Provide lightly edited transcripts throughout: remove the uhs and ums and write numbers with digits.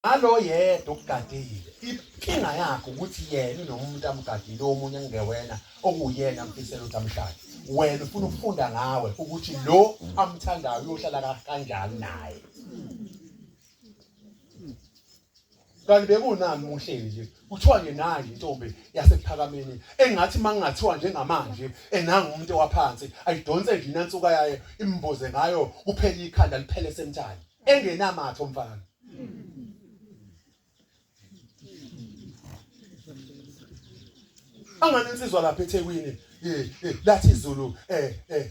Nalo yedwa okugadile. Inkinga yakhe ukuthi yena unomuntu amgadile omunye engewena okuwuyena amfisela ukuthi amshade. Wena ufuna ukufunda ngawe ukuthi lo amthandayo uyohlala kanjani naye. Kanti bekunani muhleli nje kuthiwa nje nayi intombi yasekuphakameni engathi mangingathiwa njengamanje enanga umuntu owaphansi ayidonse nje inansuka yayo imboze ngayo kuphela ikhanda liphele semthani engenamathe umfana. Angani insizwa lapha eThekwini lathi izulu eh eh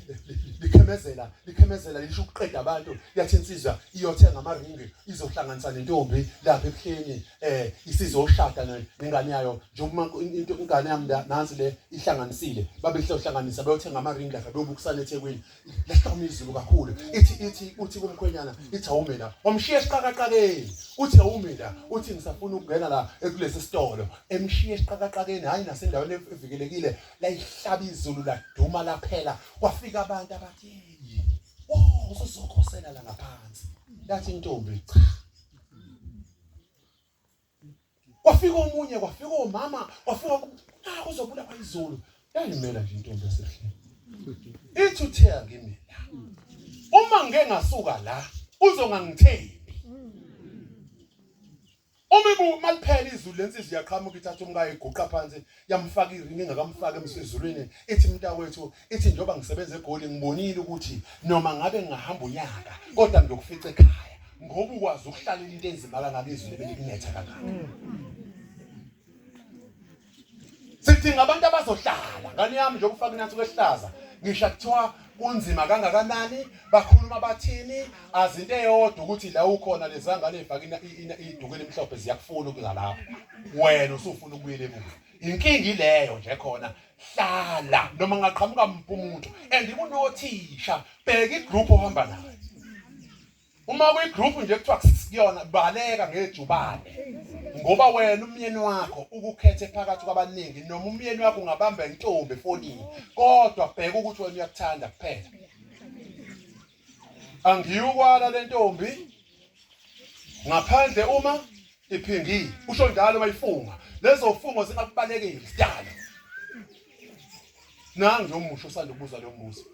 likhemezela likhemezela lisho ukuqeda abantu yathi insizwa iyothenga amaringi izohlanganisa nentombi lapha ebuhleni eh isizoshada nengane yayo njengoba into ingane yami nansi le ihlanganisile babehlohlanganisa beyothenga amaringi lapha beyobukisana eThekwini Lahloma izulu kakhulu. Ithi ithi uthi kumkhwenyana ithi awume la. Wamshiya esiqakaqakeni. Uthi awume la. Uthi ngisafuna ukungena la ekulesi sitolo. Emshiya esiqakaqakeni hayi nasendaweni evikelekile. Layihlaba izulu laduma laphela. Kwafika abantu abathi hey. Oh usuzokhosela la ngaphansi. Yathi intombi cha. Kwafika omunye, kwafika omama, kwafika ah kuzobulawa izulu. Yayimela nje intombi yasehleni. Ithi uthe kimi la. Uma ngike ngasuka la uzongangithembi. Uma ibu maliphela izulu lensizwa iyaqhamuka ithatha umkayo iguqa phansi yamfaka iringi engakamfaki emsizulwini ithi mntakwethu ithi njengoba ngisebenza eGoli ngibonile ukuthi noma ngabe ngingahamba unyaka kodwa ngiyokufica ekhaya ngoba ukwazi ukuhlalela into enzima kangaka izulu belikunetha kangaka. Sidinga abantu abazohlala ngane yami nje ukufaka inansi kwehlaza ngisho kuthiwa kunzima kangakanani bakhuluma bathini azinto eyodwa ukuthi la ukhona lezangane ezifaka iduku elimhlophe ziyakufuna ukuza lapho wena usufuna ukubuyela emuva inkinga ileyo nje khona hlala noma ngaqhamuka mphi umuntu and kunothisha bheka igroup ohamba nayo Uma kwi-group nje kuthiwa kuyona baleka ngejubane ngoba wena umyeni wakho ukukhethe phakathi kwabaningi noma umyeni wakho ungabamba intombi efonini kodwa bheka ukuthi wena uyakuthanda kuphela. Angiyukwala le ntombi ngaphandle uma iphingile usho njalo mayifunga lezo fungo zingakubalekeli sidalo nangi omusho osanda ukubuza lo mbuzo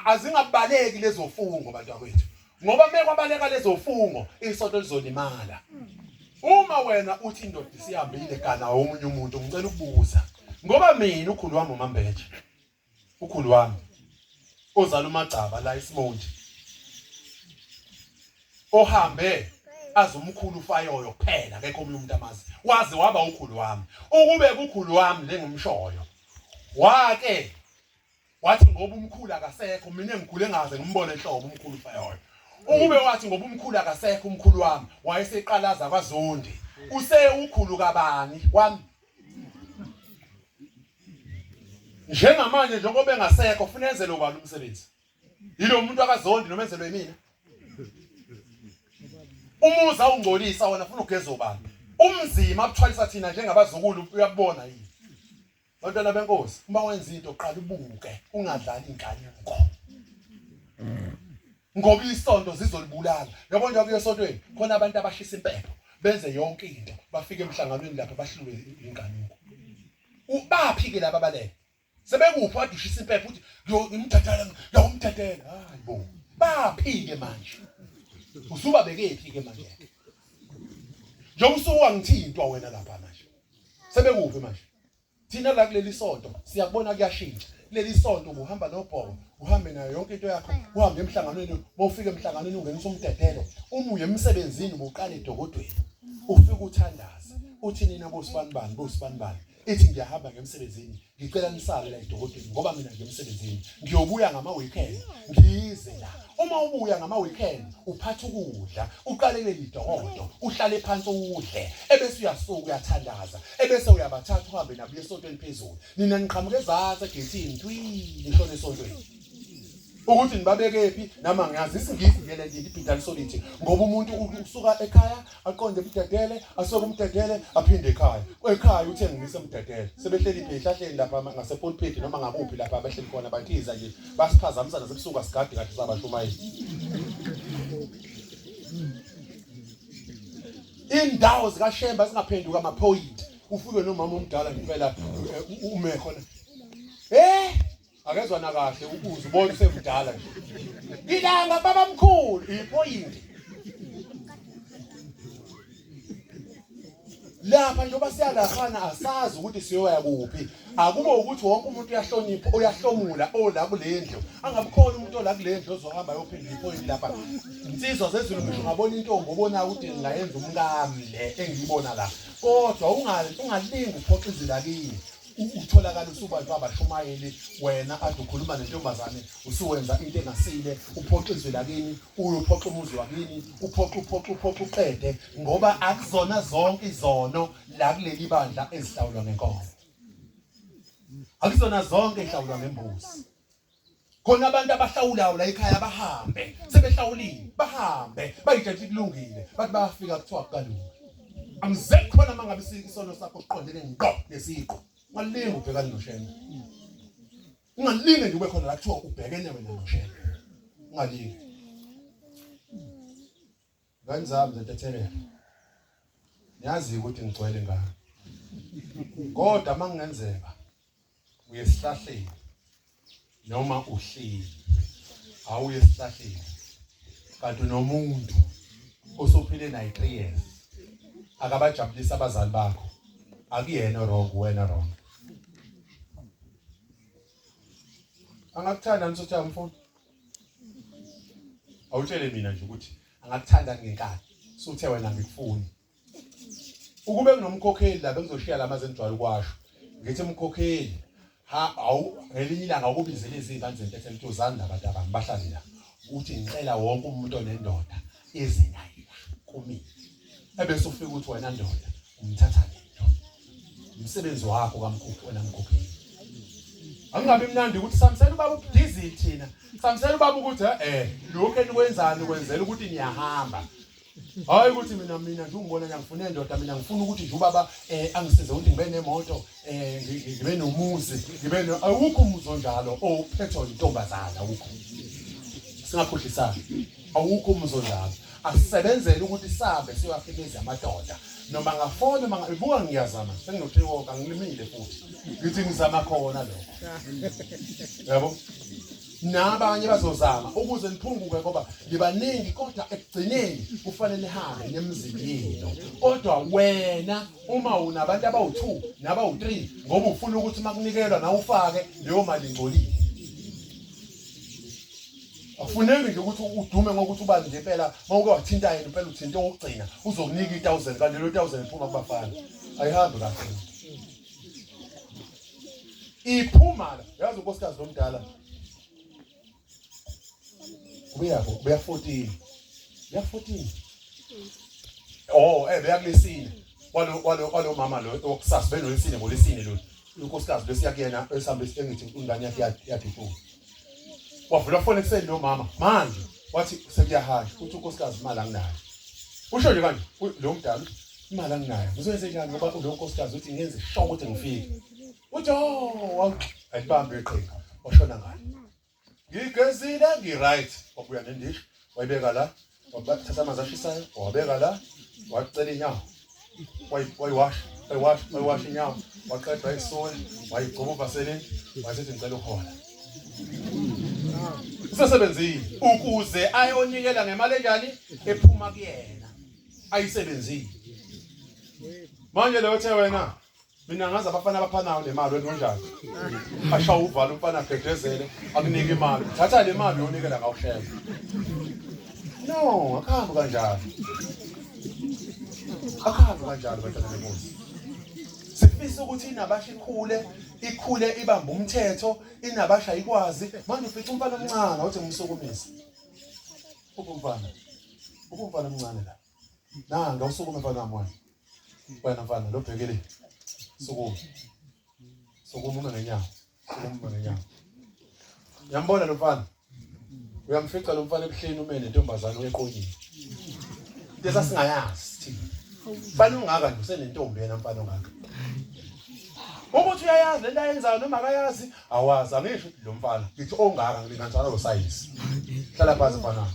azingabaleki lezo fungo bantakwethu ngoba mekwabaleka lezo fungo isonto lizolimala uma wena uthi indoda isihambile gana omunye umuntu ngicela ukubuza ngoba mina ukhulu wami uMambeje ukhulu wami ozala uMagcaba la eSimonti ohambe azi umkhulu ufayoyo kuphela akekho omunye umuntu amazi waze waba ukhulu wami ukube kukhulu wami lengimshoyo wake wathi ngoba umkhulu akasekho mina ngikhule ngaze ngimbone enhlobo umkhulu ufayoyo ukube wathi ngoba umkhulu akasekho umkhulu wami wayeseqalaza kwaZondi use ukhulu kabani wami njengamanje njengoba engasekho ufuna enzelwe kwalo umsebenzi yilo muntu akazondi noma enzelwe yimina umuzi awungcolisa wona funa ugeza ubani umzima abuthwalisa thina njengabazukulu uyabona yini Bantwana benkosi, uma wenza into qala ubuke, ungadlali inkanuko. Ngoba isonto zizolibulala. Yabo nje kuye esontweni khona abantu abashisa impepho, benze yonke into, bafike emhlanganweni lapha bahluwe inkanuko. Ubaphi ke laba balele? Sebekuphi wade ushisa impepho uthi ngiyomdedela, ngiyomdedela. Hayi bo. Baphi ke manje? Usubabekephi ke manje? Njengoba usuwangithintwa wena lapha manje. Sebekuphi manje? Thina la kuleli sonto siyakubona kuyashintsha. Kuleli sonto ubuhamba nobhongo, uhambe nayo yonke into yakho, uhambe emhlanganweni, mawufika emhlanganweni ungena usumdedele, uma uye emsebenzini ubuqala edokodweni. Ufike uthandaze, uthi nina bosibanibani, bosibanibani, ithi ngiyahamba ngemsebenzini, ngicela nisale la edokodweni ngoba mina ngiyemsebenzini. Ngiyobuya ngama weekend, ngize la. Uma ubuya ngama weekend uphatha ukudla, uqale kuleli dokodo, uhlale phansi udle, ebese uyasuka uyathandaza. Ebese uyabathatha uhambe nabo esontweni phezulu. Nina niqhamuka ezansi egethini twi nishona esontweni. Ukuthi nibabekephi nami angiyazi isingisi nje le nto ibhidani solithi ngoba umuntu usuka ekhaya aqonde emdedele asuke umdedele aphinde ekhaya. Ekhaya uthe ngimisa emdedele. Sebehleli phi ehlahleni lapha ngasepulpit noma ngakuphi lapha abahleli khona bathiza nje basiphazamisa nasebusuku asigadi kahle sabashumayeli. Indawo zikaShemba zingaphenduka amaphoyinti. Ufike nomama omdala ngempela eh, ume khona. Eh akezwa nakahle ukuze ubone usemdala nje. Ilanga baba mkhulu iphoyinti. Lapha njengoba siyalaphana asazi ukuthi siyoya kuphi. Akube ukuthi wonke umuntu uyahlonipha uyahlomula ola kule ndlu. Angabi khona umuntu ola kule ndlu ozohamba ayophendula iphoyinti lapha. Insizwa zezulu ngisho ungabona intombi obona ukuthi ngingayenza umkami le engiyibona la. Kodwa ungalingi uphoxa izwi lakini. Utholakala usubantu abashumayeli wena ade ukhuluma nentombazane usuwenza into engasile uphoxa izwi lakini uyophoxa umuzi wakini uphoxa uphoxa uphoxa uqede ngoba akuzona zonke izono la kuleli bandla ezihlawulwa ngenkomo akuzona zonke ezihlawulwa ngembuzi khona abantu abahlawulayo la ekhaya bahambe sebehlawulile bahambe bayitshela kulungile bathi bayafika kuthiwa kukalungi angize khona mangabe isono sakho siqondene ngqo nesiqo ungalingi ubhekane noshembe ungalinge nje ube khona la kuthiwa ubhekene wena noshembe ungalingi ngane zami zentethelelo niyazi ukuthi ngigcwele ngani kodwa makungenzeka uye esihlahleni noma uhleli awuye esihlahleni kanti unomuntu osuphile naye 3 years akabajabulisa abazali bakho akuyena wrong wena wrong angakuthanda nisothi amfuni awutshele mina nje ukuthi angakuthanda ngenkani suthe wena ngikufuni Ukube kunomkhokheli la bengizoshiya la maze ngijwayele ukwasho. Ngithi umkhokheli ha awu ngelinye ilanga ukubizela izingane zentethe ukuthi uzani labantu abami bahlale la. Uthi ngicela wonke umuntu onendoda eze naye la kumina. Ebese ufika ukuthi wena ndoda umthatha lento. Umsebenzi wakho kamkhokhi wena mkhokheli. Angingabi mnandi ukuthi samsela ubaba ubudizili thina. Samsela ubaba ukuthi eh lokho enikwenzani kwenzela ukuthi niyahamba. Hayi ukuthi mina mina nje ungibona nje ngifuna indoda mina ngifuna ukuthi nje ubaba eh angisize ukuthi ngibe nemoto eh ngibe nomuzi ngibe no awukho umuzi onjalo ophethwe intombazana awukho. Singakhohlisana. Awukho umuzi onjalo. Asisebenzele ukuthi sambe siyowakha imizi yamadoda. Noma ngafona noma ibuka ngiyazama senginothriwoka ngilimile futhi. Ngithi ngizama khona lokho. Yabo? Nabanye bazozama ukuze niphunguke ngoba nibaningi kodwa ekugcineni kufanele nihambe nemzini yenu. Kodwa wena uma unabantu abawu-2 nabawu-3 ngoba ufuna ukuthi makunikelwa nawe ufake leyo mali ingcolile. Akufuneki nje ukuthi udume ngokuthi ubani nje impela mawuke wathinta yena impela uthinte okugcina uzokunika i-1000 kanti lelo 1000 iphuma kubafana. Ayihambi kahle. Iphuma la yazi unkosikazi lomdala ubuyapho ubuya 14 ubuya 14 oh eh beya kulesine walo walo walo mama lo okusasa benolesine ngolesine lo unkosikazi besiya kuyena esambe engithi ingane yakhe yadutshulwa wavula fone ekuseni lo mama manje wathi sekuyahanjwa uthi unkosikazi imali anginayo usho nje kanje lo mdala imali anginayo ngizoyenze njani ngoba lo nkosikazi uthi ngenze sure ukuthi ngifike uthi oh ayibambe iqhinga washona ngale ngigezile ngi-right wabuya nendishi wayibeka la wathatha amanzi ashisayo wabeka la wacela inyawo wayiwasha wayiwasha wayiwasha inyawo waqeda wayisula wayigcoba uvaselini wayesethi ngicela uhola usesebenzile ukuze ayonikela ngemali enjani ephuma kuyena ayisebenzile manje leyo the wena Mina ngazi abafana abaphanayo nemali wena unjani? Ashawa uvalo umfana agedezele akunike imali. Thatha le mali uyonikela ngawushela. No, akuhambi kanjalo. Akuhambi kanjalo bantwana benkosi. Sifisa ukuthi inabasha ikhule, ikhule ibambe umthetho, inabasha ikwazi. Manje ufica umfana omncane uthi ngimsukumise. Uphi umfana? Uphi umfana omncane la? Nanga usukume mfana wami wena. Wena mfana lo bhekele. Sukuma. Sukuma ume ngenyawo. Sukuma ume ngenyawo. Uyambona lo mfana? Uyamfica lo mfana ebuhleni ume nentombazane uyeqonyile. Into esasingayazi thina. Mfana ungaka nje usenentombi yena mfana ongaka. Ukuthi uyayazi lento ayenzayo noma akayazi awazi angisho ukuthi lo mfana ngithi ongaka ngilinganisana lo size. Hlala phansi mfana.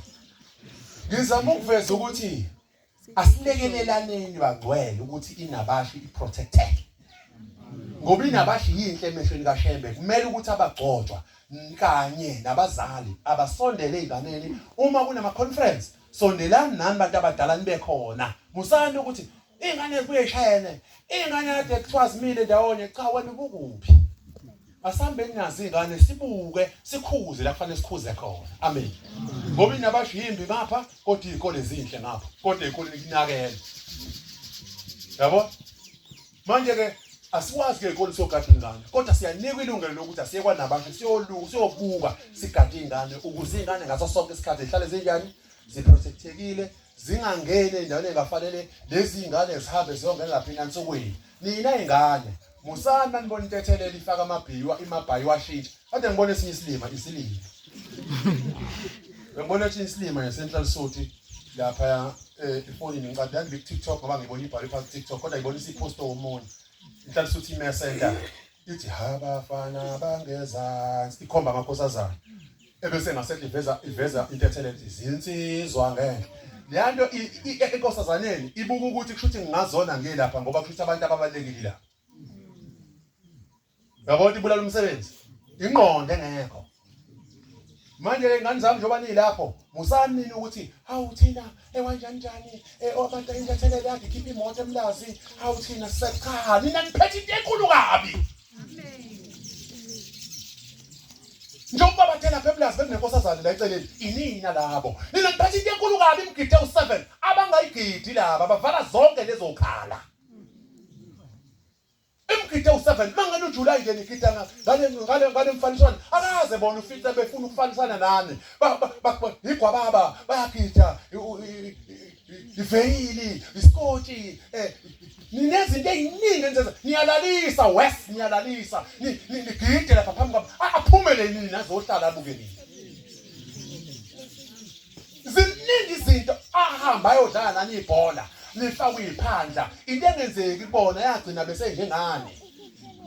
Ngizama ukuveza ukuthi Asilekelelane bangcwele ukuthi inabashi iprotected. Ngoba inabashi yinhle emehlweni kaShembe, kumele ukuthi abagcotshwa kanye nabazali abasondele ezinganeni uma kunama conference, sondelani nani bantu abadala nibe khona. Musani ukuthi ingane zibuye ishayene, ingane kade kuthiwa zimile ndawonye, cha wena ubukuphi? Asihambeni nazo iy'ngane sibuke sikhuze la kufanele sikhuze khona. Amen. Ngoba inabasho yimbi ngapha kodwa iy'kole zinhle ngapha kodwa ey'koleni kunakele. Yabo? Manje-ke asikwazi ke ey'koleni siyogada ingane kodwa siyanikwa ilungelo lokuthi asiye kwanabasho siyoluka siyobuka sigade iy'ngane ukuze iy'ngane ngaso sonke isikhathi zihlale zinjani ziprotectekile zingangeni endaweni engafanele lezi zingane zihambe ziyongena lapha enansukwini nina ingane musani manibona intethelelo ifaka amabhiwa imabhayi washintsha kade ngibona esinye isilima isilima ngibona esinye isilima ngesenhlalisuthu lapha eh, efonini ngicabanga ngibe ku-TikTok ngoba ngibona ibhalo phansi TikTok kodwa ngibona isiposto womunye inhlalisuthu imesenta ithi habafana bangezansi ikhomba amakhosazana ebese ngasehle iveza iveza intethelelo izinsizwa ngenhla leyanto enkosazaneni ibuka ukuthi kusho ukuthi ngingazona ngiyelapha ngoba kusho ukuthi abantu ababalekile la yabona ibulala umsebenzi ingqondo engekho manje ke ngane zami njengoba nilapho musani nini ukuthi hawu thina ewanjani njani abantu intethelelo yakhe ikhipha imoto emlazi hawu thina secha nina niphethe into enkulu kabi njengoba bathe lapha emlazi bekunenkosazane la eceleni inina labo nina niphethe into enkulu kabi imgide u-7 abangayigidi laba bavala zonke lezo khala Imgide u7 mangena uJuly nje nigida ngale ngale ngale mfaniswana akaze bona ufice befuna ukufanisana nani igwababa bayagida iveyili isikotshi eh ninezinto eziningi enzenza niyalalisa west niyalalisa nigide lapha phambi kwami aphumele nini azohlala abuke nini ziningi izinto ahamba ayodlala nani ibhola nifakwe iphandla into engenzeki kubona yagcina bese njengani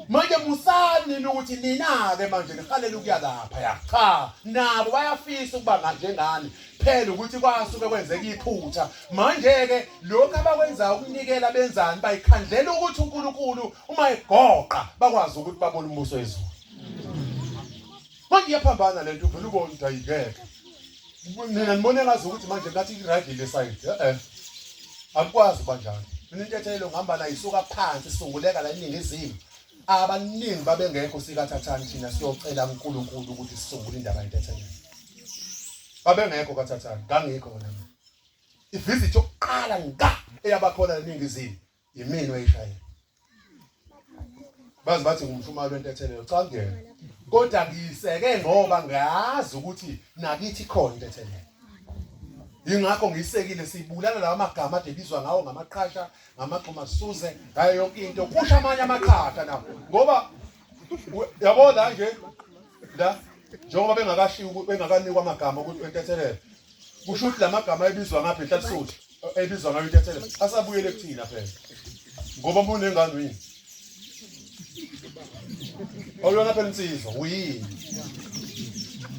manje musani ukuthi nina-ke manje nihalela ukuya lapha ya cha nabo bayafisa ukuba njengani phela ukuthi kwasuke kwenzeka iphutha manje-ke lokhu abakwenzayo ukunikela benzani bayikhandlela ukuthi uNkulunkulu uma egoqa bakwazi ukuthi babone umbuso wezulu Manje iyaphambana lento uvela ubone ukuthi ayingeke. Mina ngibone ngazi ukuthi manje ngathi i-right le side. Eh eh. Akukwazi ukuba njalo. Mina intethelelo ngihamba nayo isuka phansi isunguleka la eningizimu. Abaningi babengekho sikathathani thina siyocela uNkulunkulu ukuthi sisungule indaba yentethelelo. Babengekho kathathani, ngangikho mina. Ivisit yokuqala ngqa eyabakhona eningizimu yimina oyishayela. Baze bathi ngumshumali wentethelelo cha kuyena kodwa ngiyiseke ngoba ngiyazi ukuthi nakithi khona intethelelo ingakho ngiyisekile sibulala lawa magama ade bizwa ngawo ngamaqhasha ngamagxuma suze ngayo yonke into kusho amanye amaqhasha nawo ngoba yabo la nje la njengoba bengakashiwo bengakanikwa amagama ukuthi entethelelo kusho ukuthi lamagama ebizwa ngapha enhlalisuthi ebizwa ngayo intethelelo asabuyele kuthina phela ngoba uma unengane uyini awuyona phela insizwa uyini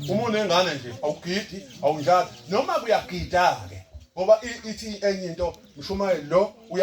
uma unengane nje awugidi awunjalo noma kuyagida-ke ngoba ithi enye into mshumayeli lo uya